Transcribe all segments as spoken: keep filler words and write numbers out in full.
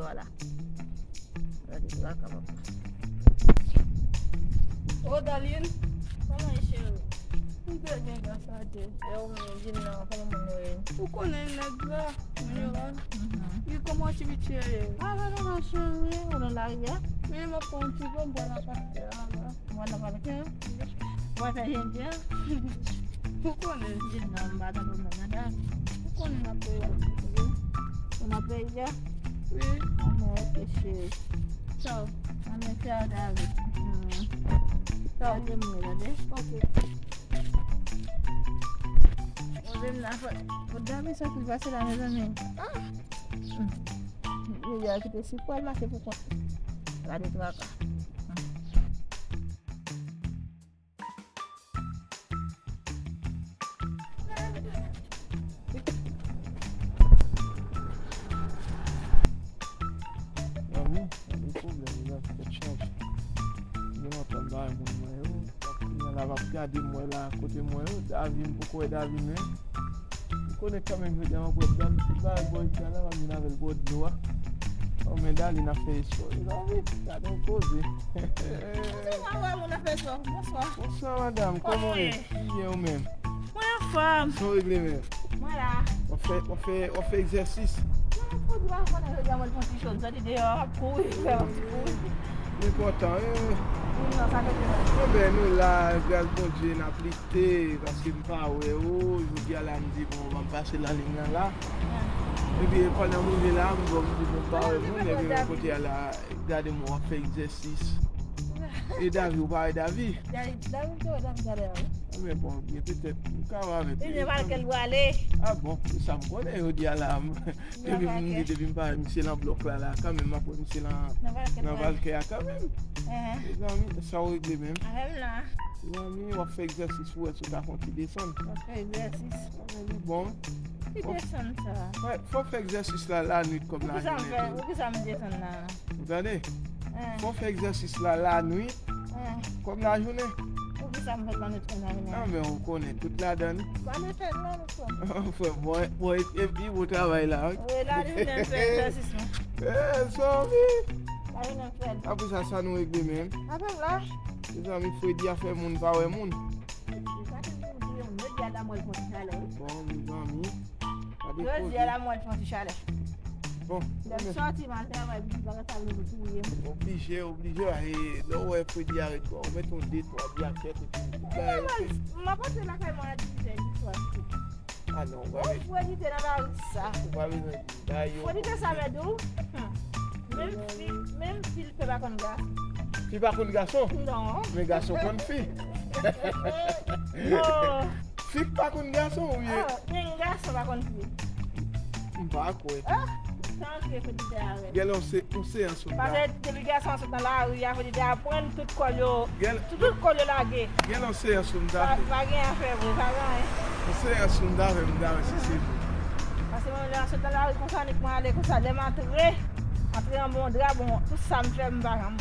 Vwala. Gade traka papa. Oh, Darline. Kòman e, cheri? M trè byen, gras a Dye. E ou menm, di m non, kòman moun yo ye? Ou konnen nèg la, moun yo la. Mhm. Li kòman ti piti ye? Ah, non, non, non, cheri, ou nan lari a? Wi, m ap pran yon ti bon bò nan kafè a la. Mwen nan pale ke. Mwen fè jen jen. Ou konnen. Jen nan m pa tankou mwen nan dam. Ou konnen nan peyi a. Ou nan peyi a? Wi. Anmè, ok, cheri. Tchaw. Anmè, tchaw, David. Hmm. Tchaw, de mwen, tande? Ok. Mwen menm nan fè. Pou David sa ki pase la, mezanmi. Ah! Hmm. Li a kite si pral mache pou kont. Gade traka. Hmm. Zanmi, gen de pwoblèm la, tèt chaje. Gen lontan m pa wè moun mwen yo. Kounye a la, m ap gade m wè la, kote m wè yo, Davi, m poko wè Davi menm. M konnen kanmenm jodi a m ap wè Davi, tout bagay bò isi a la, m ap vin avè l bò dlo a. Oh, men Darline ap fè espò, mezanmi, gade yon koze. Kote w pa wè moun ap fè espò? Bonswa. Bonswa, madanm, kòman w ye? Kòman w ye? Byen, ou menm? Mwen anfòm. Sa w regle menm? Mwen la. W ap fè, w ap fè, w ap fè egzèsis? Non, fò di w a konnen jodi a mwen fè yon ti cho, m soti deyò, m ap kouri, fè yon ti kouri. Enpòtan, wi. Wi, non, sa fè ke. Enben, nou la, gras Bondye, n ap lite, paske m pa wè w. Jodi a la, m di, bon, m ap pase nan liy nan la. Ah. Epi, pandan m rive la, m bon, m di, bon, m pa wè moun, epi, kote a la, gade m, w ap fè egzèsis. E Davi, ou pa wè Davi? Davi, Davi, m te wè Davi talè a, wi. Enben, bon, gen petèt, m ka wè avèk li. Li vle pale kè l prale. Ah bon, se sa m konnen, jodi a la, m, depi m, depi m pa wè misye nan blòk la, la, kanmenm, m ap wè misye nan, nan Valkè a kanmenm. Mezanmi, sa w regle menm? Avè m la. Mezanmi, w ap fè egzèsis pou wè si w ka fè yon ti desann. W ap fè egzèsis. Anben, li bon. Ki desann sa? Fò, fò fè egzèsis la lannwit kòm lajounen tou. Poukisa m fè, poukisa m desann la? Ou tande? Fò fè egzèsis la lannwit kòm lajounen. Poukisa m fè l lannwit kòm lajounen? Anben, ou konnen tout ladan li. Ba nou fè l lannwit. Frè, bon, bon, e, e pi bon travay la, wi. Wi, lajounen m fè egzèsis mwen. Eh, zanmi. Lajounen m fè l. Apre sa, sa nou regle menm? Avè m la. Mezanmi, fredi a fè moun pa wè moun. Sa te di w di yon jodi a la mwen pran ti chalè, wi. Bon, mezanmi. Jodi a la mwen pran ti chalè. Bon. Lè m sòti, m al travay, pitit bagay sa vin pou touye m. Oblije, oblije, e, lè w wè fredi a ret bò, ou met yon de twa biyakèt epi tout bagay oke. M ap antre lakay mwen a dizuit è di swa. Ah non, ou pa bezwen. Fredi te nan lari sa. Ou pa bezwen di bagay yo. Fredi te sa mèt ou. Hmm. Menm fi, menm fi l fè pa konn gason. Fi pa konn gason? Non. Men gason konn fi. Oh. Fi k pa konn gason oubyen? Ah, menm gason pa konn fi. M pa kwè. Ah, sa antre fredi te avè. Gen yon se, yon seyans ou ta. Paske depi gason an sot nan lari a, fredi te aprann tout kòl yo. Tout, tout kòl yo lage. Gen yon seyans ou ta. Pa, pa gen afè vre, pa gen anyen. Yon seyans ou ta fè, m ta wè si se vre. Paske mwen lè m sot nan lari konsa, nèk mwen ale konsa, lè m antre, antre an bon dra, bon, tout sa m fè, m pa janm.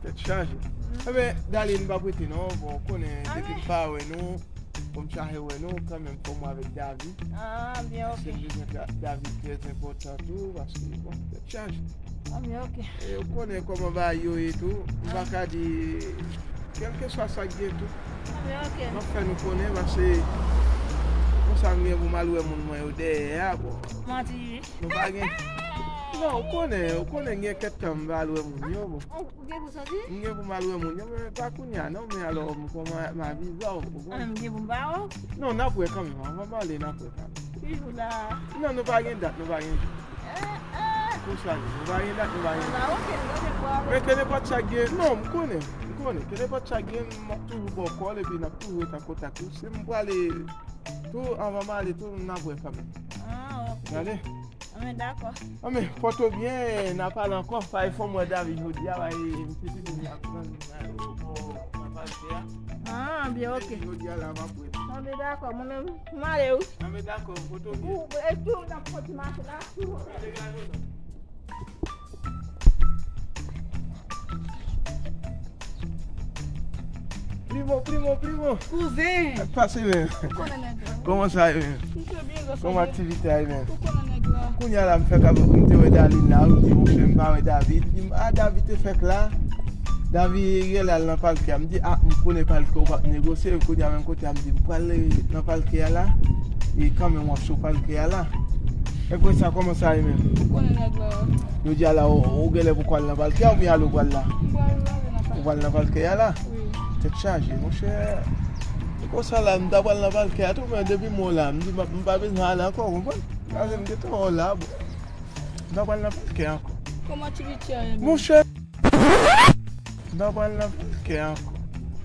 Tèt chaje. Enben, Darline, m p ap rete non, bon, ou konnen, depi m pa wè nou, bon, m chaje wè nou, kanmenm, fò m wè avèk Davi. Ah, byen, ok. Paske m bezwen Da-, Davi trè enpòtan tou, paske, bon, tèt chaje. Ah, byen, ok. E ou konnen kòman bagay yo ye tou, m pa ka di, kèlkeswa sa k gen tou. Ah, byen, ok. M ap fè nou konnen, paske konsa m gen pou m al wè moun mwen yo dèyè a, bon. Manti. Nou pa gen. Non, ou konnen, ou konnen gen kèk tan m pa al wè moun yo, bon. Ou gen pou sòti? M gen pou m al wè moun yo, men pa kounye a non, men alò m kòman m avize w, ou konprann? Ah, men m gen pou m pa wè w? Non, n ap wè kanmenm, anvan m ale, n ap wè kanmenm. Ki jou la? Non, nou pa gen dat, nou pa gen jou. Eh, eh. Konsa li, nou pa gen dat, nou pa gen jou. Ah, ok, nou gen pou wè. Men ke nenpòt sa k gen, non, m konnen, m konnen, ke nenpòt sa k gen, m ap toujou ba w kòl, epi n ap toujou ret an kontak tou. Si m prale tou, anvan m ale tou, n ap wè kanmenm. Ah, ok. Gade. Anben, dakò. Anben, pòte w byen, n a pale ankò. Pa fò m wè David jodi a, pa misye te vin ap pran nan ayewopò, nan Valkè a. Ah, byen, ok. Jodi a la, m ap wè. Anben, dakò, mwen menm, m ale, wi. Anben, dakò, pòte w byen. Ou, e tou, n ap fè ti mache la, tou. Degaje w non. Primo, primo, primo. Kouzen. Sa k pase, men? Ou konnen nèg la. Kòman sa ye, men? Misye byen, granmoun. Kòman aktivite a ye, men? Ou konnen nèg la. Kounye a la, m fèk ap, m te wè Darline la, m di, monchè, m pa David, li di m, "A, David te fèk la." David genlè al nan palkè a. M di, "A, m konnen palkè ou p ap negosye." Kounye a menm kote a, m di, "M pral nan palkè a la." E kanmenm w ap cho palkè a la. Epi sa, kòman sa ye menm? Ou konnen nèg la. Yo di a la, ou, ou genlè poko al nan palkè a oubyen ale ou pral la? M pral ale nan palkè. Ou pral nan palkè a la? Wi. Tèt chaje, monchè. E konsa la, m ta pral nan palkè a tou, men depi m wè w la, m di, "M pa bezwen ale ankò," ou konprann? Paske m gentan wè w la, bon. M pa pral nan palkè ankò. Kòman ti piti a ye menm? Monchè. M pa pral nan palkè ankò.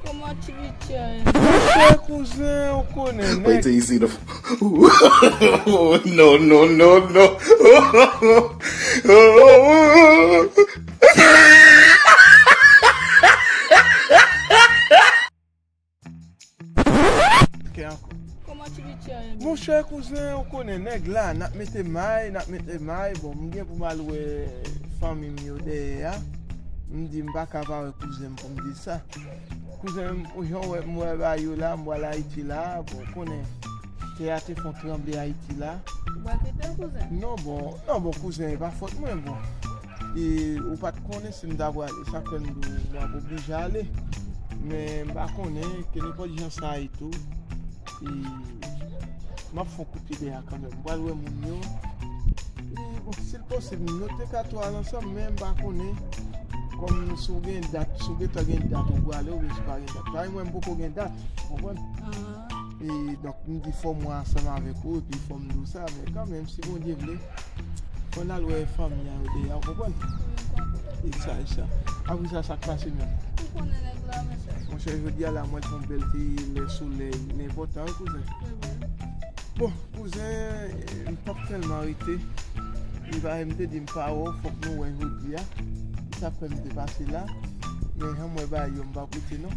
Kòman ti piti a ye menm? Monchè, kouzen, ou konnen nèg. Wait till you see the. No, no, no, no. Kè ankò. Kòman ti piti a ye menm? Monchè, kouzen, ou konnen nèg la, n ap mete may, n ap mete may. Bon, m gen pou m al wè fanmi m yo dèyè a. M di m pa ka pa wè kouzen m pou m di sa. Kouzen m, ou jan w wè m wè bagay yo la, m pral Ayiti la, bon, ou konnen tè a te fon tranble Ayiti la. Ou pral kite l, kouzen? Non, bon, non, bon, kouzen, e pa fòt mwen, bon. E ou pa t konnen si m ta pral, e sa k fè m di w m ap oblije ale. Men m pa konnen, ke nenpòt jan sa ye tou. E m ap fè yon kout pye dèyè a kanmenm. M pral wè moun yo. E bon, si l posib, nou te ka tou al ansanm, men m pa konnen. Kòm si w gen dat, si w gentan gen dat ou prale, oubyen si w pa gen dat. Parèy mwen, m poko gen dat, ou konprann? E donk, m di fò m wè ansanm avèk ou, epi fò m di w sa, men kanmenm, si Bondye vle, fò n al wè fanmi a yo dèyè, ou konprann? E sa, e sa. Apre sa, sa k pase menm? Ou konnen nèg la, mesye. Monchè, jodi a la, mwen fè yon bèl ti lè solèy, li enpòtan, wi, kouzen. Bon, kouzen, m p ap tèlman rete. Li pa, m te di m pa wè w, fòk nou wè jodi a. Sa fè m te pase la. Men jan m wè bagay yo, m p ap rete non.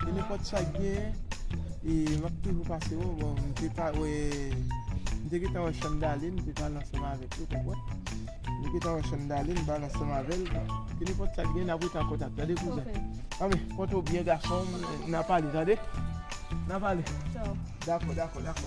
E nenpòt sa k genyen, e m ap toujou pase wè w. Bon, m te pa wè, m te gentan wè Chandale, m te pale ansanm avèk li, ou konprann? M te gentan wè Chandale, m pale ansanm avè l. Bon, ke nenpòt sa k genyen, n ap rete an kontak, tande kouzen? Ok. Anben, pòte w byen gason m, n a pale, tande? N a pale. Dakò, dakò, dakò.